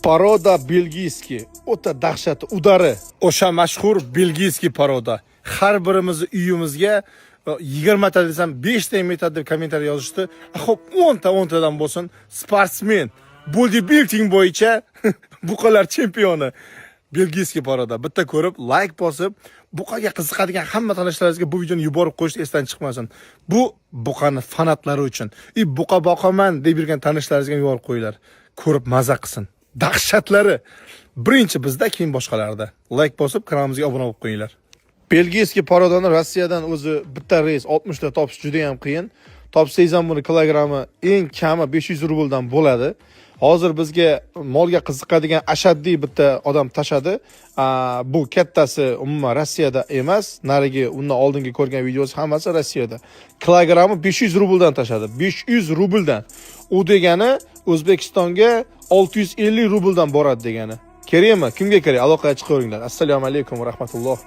Порода бельгийский. O'ta dahshat udari. O'sha mashhur бельгийский порода. Har birimizni uyimizga 20 ta desam, 5 ta ham yetadi deb kommentariy yozishdi. Xo'p, 10 ta 10 tadan bo'lsin. Sportsmen, bodybuilding bo'yicha buqalar chempioni. Бельгийский порода. Bitta ko'rib, like bosib, buqaga qiziqadigan hamma tanishlaringizga bu videoni yuborib qo'yish esdan chiqmasin. Bu buqani fanatlari uchun. "I buqa boqaman" deb yurgan tanishlaringizga ham yuborib qo'yinglar. Ko'rib maza qilsin. Dahshatlari. Birinchi bizda, keyin boshqalarda. Like bosib, kanalimizga obuna bo'lib qo'yinglar. Бельгийский порода ni Rossiyadan o'zi bitta reys 60 ta topish juda ham qiyin. Topsangiz ham buni kilogrammi eng kami 500 rubldan bo'ladi. Hozir bizga molga qiziqadigan ashaddiy bitta odam tashadi. Bu kattasi umuman Rossiyada emas, narigi undan oldingi ko'rgan videosi hammasi Rossiyada. Kilogrammi 500 rubldan tashadi. 500 rubldan. U degani O'zbekistonga 650 rubldan boradi degani. Kerakmi? Kimga kerak? Aloqaga chiqaveringlar. Assalomu alaykum va rahmatulloh.